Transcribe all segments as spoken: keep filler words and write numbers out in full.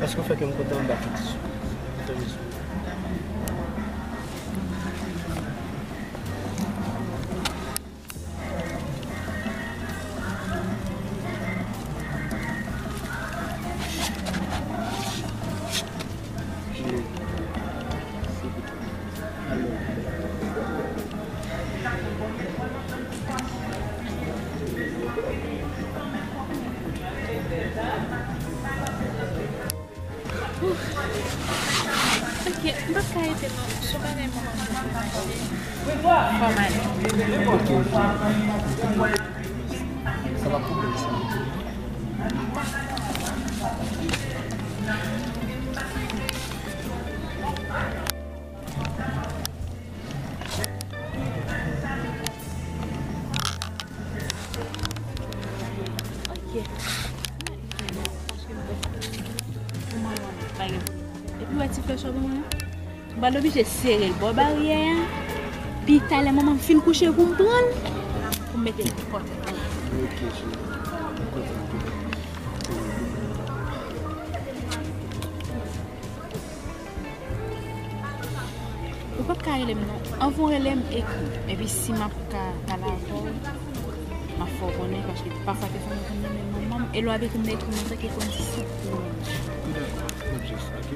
Èske w fè ke m kontan anba fiks? Kontan, mesye. Ouf. Ok, m p ap ka rete non. Se yon bagay mwen manke pou mache. Fò m ale. Ok, ok. Sa pa pwoblèm sa. Ok. Epi wè ti flè sa ban mwen an? M pral oblije sere l bò baryè a. Pi talè manman m fin kouche pou m pran l. Pou m mete l nan pòtèt mwen. Ok, cheri. M kontan anpil. Ou p ap ka rele m non. Anvan w rele m, ekri. Epi si m ap ka pale avè w, m ap fè w konnen, paske pafwa telefòn nan konn nan men manman m, e lè w ap ekri m nan, ekri m nan tanke kondisyon pou manje. Dakò, m ap jis, ok?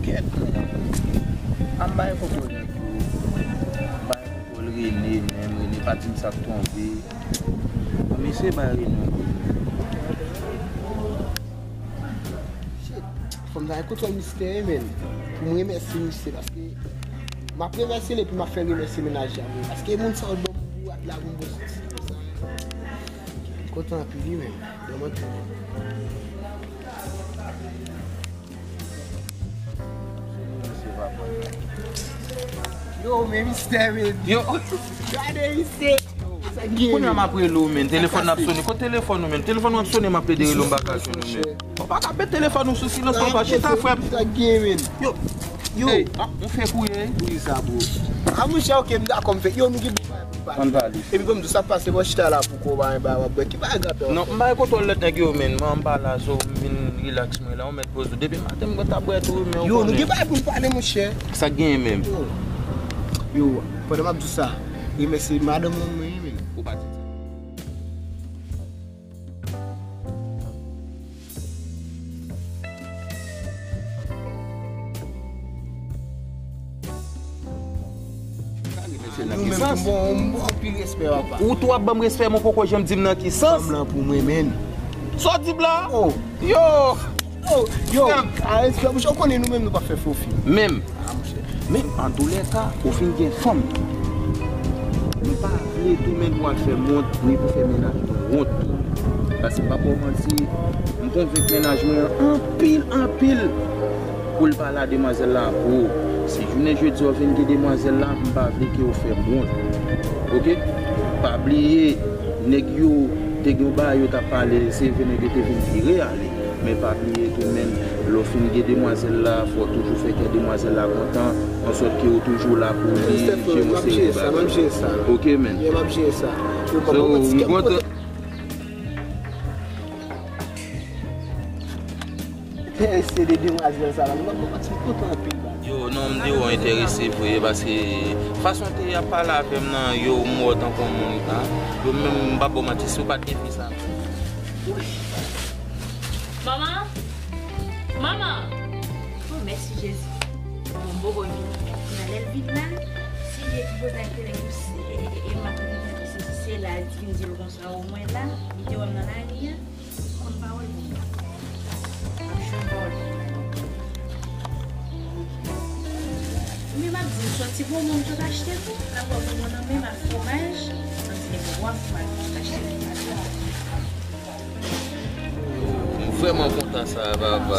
Kèt, mwen. A m bay koko nèg yo. M bay koko l Rene, menm Rene pa di m sa k tonbe. Bon, mesye bay Rene yon kou. Shit. Fò m ta gen kontwòl mistè, men. Pou m remèsye misye, paske m ap remèsye l epi m ap fè l remèsye mennaj li a, men. Paske moun sa yo ban m gou ak lavi m bon soti konsa. M kontan anpil, wi, men. Ban m antre, men. Yo, men mistè, men. Yo. Gade misye. Sa k gen, men? Kounye a m ap rele w, men. Telefòn nan ap sonnen. Kote telefòn ou, men? Telefòn ou ap sonnen, m ap plede rele w, m pa ka jwenn ou, men. Ou pa ka met telefòn ou sou silans konsa, chita, frè m. Sa k gen, men? Yo, yo. Ey, ah, ou fè kouri, ey. Kouri sa, bro. Ah, monchè, ok, m dakò, m fè. Yo, nou gen bon bagay pou n pale. Ann pale. Epi, ban m di w sa k pase, bò chita la pou kò w pa gen bagay w ap bwè. Ki bagay gate w ap fè? Non, m bay kontwòl lòt nèg yo, men. Mwen anba la, so, m vin rilaks mwen la, yon mèt poze w. Depi maten, m gentan bwè tou, men ou konnen. Yo, nou gen bagay pou n pale, monchè. Sa k genyen menm? Yo, yo, pandan m ap di w sa, remèsye madanm mwen, mwen, men. Ou pa di sa. Nou menm tou, bon, m ba w anpil respè, papa. Ou tou ap ban m respè, men w poko janm di m nan ki sans. Fanm lan pou mwen, men. Sa w di m la? Oh. Yo! Oh, yo, a respè, monchè, ou konnen nou menm nou pa fè fo fi. Menm. Ah, monchè. Men, antoulèka, ou fin gen fanm. M pa vle tou, men pou al fè m wont, ni pou fè mennaj mwen wont tou. Paske m p ap ba w manti, m konvenk mennaj mwen an anpil, anpil pou l pale a demwazèl la pou ou. Si jounen jodi a w vin gen demwazèl la, m pa vle ke w fè m wont. Oke? Pa bliye, nèg yo te gen yon bagay yo t ap pale, se vre nèg yo te vin vire ale. Men pa bliye tou, men, lè w fin gen demwazèl la, fò w toujou fè kè demwazèl la kontan, ansòt ke w toujou la pou li, je m ap jere sa, m ap jere sa. Oke, men. Yeah, m ap jere sa. Yo, papa, so, m kontan. Enterese de demwazèl sa la, m ap papa, m kontan anpil, ba. Yo, non, m di w enterese vre, paske fason te ap pale avè m nan, yo, m wè w tankou yon moun, a. Yo, menm, m p ap ba w manti, si w pa t gen fi sa. Manman! Manman! Oh, mèsi Jezi. Bon, m poko vini. Nan lè l vin la, si Jezi poze ak tèlè, e, e, e, m ap vini, se, se la, l di, vin di l konsa, omwen la, li te wè m nan lari a, konn pawòl moun. M ap jwenn pawòl moun la. Men m ap di, sòti bonbon m sot achte tou, l ap wè bonbon nan men m ak fwomaj, m ap di, nèg waf m al achte fromaj la. M vrèman kontan sa, papa.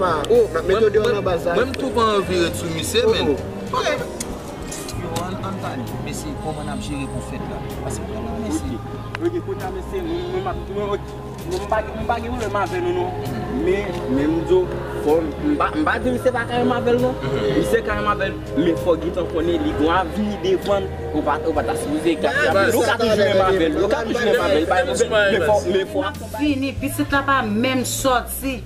papa. N ap mete w deyò nan baz la. Mwen, m tou pa anvi ret sou misye, men. Yo, ann, ann pale. Mesye, kòman n ap jere pou fèt la? Paske m pa nan mesye. Ok, kounye a, mesye, mwen, mwen, mwen, mwen, mwen, m pa gen, m pa gen pwoblèm avè nou, non. Men, men m di w, fò, m pa, m pa di misye pa ka renmen avè l, non. Misye ka renmen avè l, men fò gentan konnen li gon avni devan l. Ou pa, ou pa ta sipoze gate avè l. Ou ka toujou renmen avè l. Ou ka toujou renmen avè l. Pa gen pwoblèm. Men fò, men fò. Vini, pitit la pa menm sòti.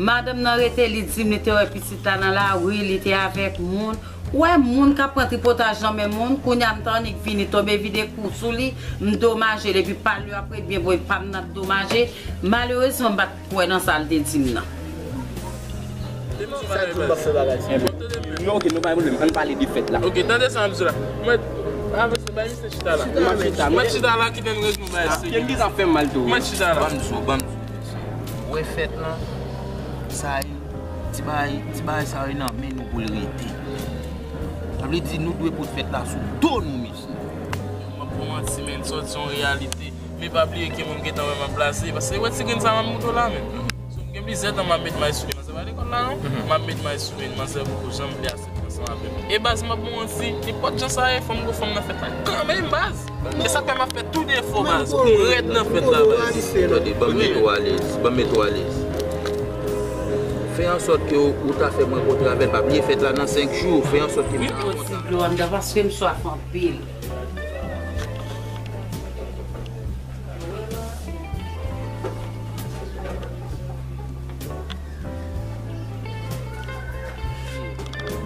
Madanm nan rete, li di m li te wè pitit la nan lari, li te avèk moun. Ou wè moun k ap pran tripotaj nan men moun, kounye a m t annik vini tonbe vide kou sou li, m domaje l, epi pa lè apre byen bwè pa m nan t domaje. Malerezman, m pa t kwè nan sa l te di m nan. Sa tou m ap fè bagay sa. Non, ok, nou pa gen pwoblèm. Ann pale de fèt la. Ok, tande sa m ap di la. Mwen, avanse, bay misye chita la. M ap chita, mwen chita la, kite m rezoud bagay serye. Kèm ki sa fè m mal tou. Mwen chita la. Ban m di w, ban m di w. Wè fèt lan, sa e, ti bagay, ti bagay sa yo nan men nou pou l rete. Sa vle di nou dwe pot fèt la sou do nou, mesye. M ap bon manti, men sòti yon reyalite. Men pa bliye ke mwen m gentan wè m ap blaze. Paske wè ti grenn sa m ap montre w la, men. So, m gen plizyè tan m ap met may sou li. Manzè pa lekòl la, non? M ap met may sou li, manzè poko janm vle asepte ansanm avè m. E baz, m ap bon manti, nenpòt jan sa ye, fò m gon fanm nan fèt la kanmenm, baz. E sa k fè m ap fè tou defo, baz, pou m rèd nan fèt la, baz. Tande, ban m met ou alèz, ban m met ou alèz. Fè an sòt ke ou, ou ta fè m rankontre avè l, pa bliye fèt la nan senk jou, fè an sòt ke m ta rankontre avè l. Dlo anndan paske m swaf anpil.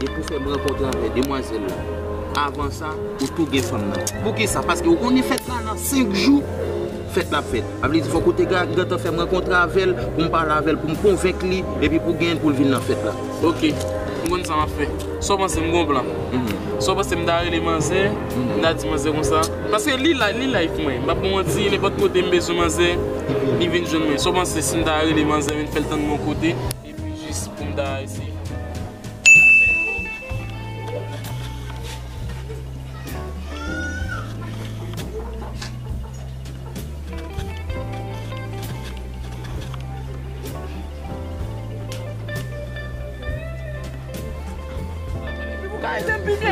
Depi w fè m rankontre avè demwazèl la, avan sa, ou tou gen fanm nan. Poukisa? Paske ou konnen fèt la nan senk jou. fèt l ap fèt. Sa vle di fòk ou te ga-, gentan fè m rankontre avè l, pou m pale avè l, pou m konvenk li, epi pou genyen l pou l vin nan fèt la. Ok, m konn sa m ap fè. Sa w panse m gon plan? Sa w panse m ta rele manzè, m ta di manzè konsa? Paske li la, li live mwen. M p ap ba w manti, nenpòt kote m bezwen manzè, li vin jwenn mwen. Sa w panse si m ta rele manzè, vin fè l tann mwen yon kote, epi jis pou m ta eseye.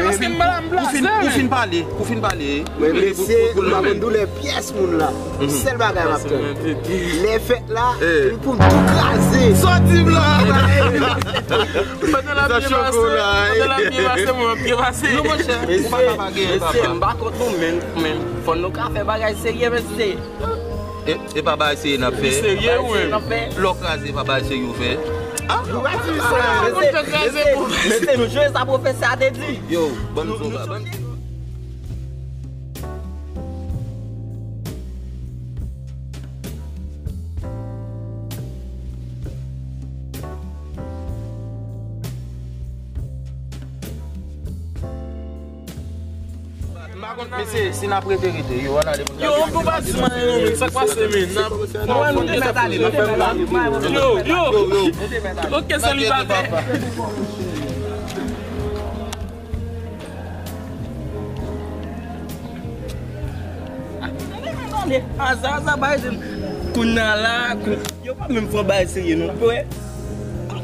Paske m pa la, m blaze, ou fin, ou fin pale, ou fin pale. Men mesye, m pa konn doulè pyès moun la. Sèl bagay m ap tann. Lè fèt la, li pou m tou kraze. Sòti m la. Pandan l ap byen pase, pandan l ap byen pase, mwen m ap byen pase. Non, monchè, ou pa ka pa genyen, papa. Mesye, m pa kont nou, men, men fò nou ka fè bagay serye, mesye. E, e pa bagay serye n ap fè. Li serye, wi. Lè w kraze, pa bagay serye w fè. Ah, nou pa di sa. Mesye, mesye, mesye, nou jwe sa pwofesè a te di. Yo, bann zoba, bann M pa konn, mesye, si n ap rete, rete. Yo, ann ale. Yo, yon kou pa di mwen, yo, men, sa k pase, men? N ap, mwen, nou te mèt ale, nou te mèt ale. Yo, yo. Ok, selibatè. Aza, aza, bay, kounye a la, kou-, yo pa menm fè yon bagay serye, non. Yo,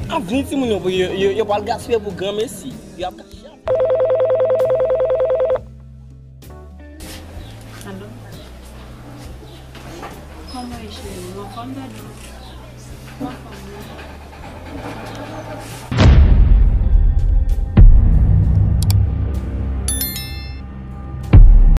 ap vin timoun yo, yo, yo, yo pral gaspiye pou granmesi. Y ap Alo? Kòman w ye, cheri? Ou anfòm, dadou? Ou anfòm, wi.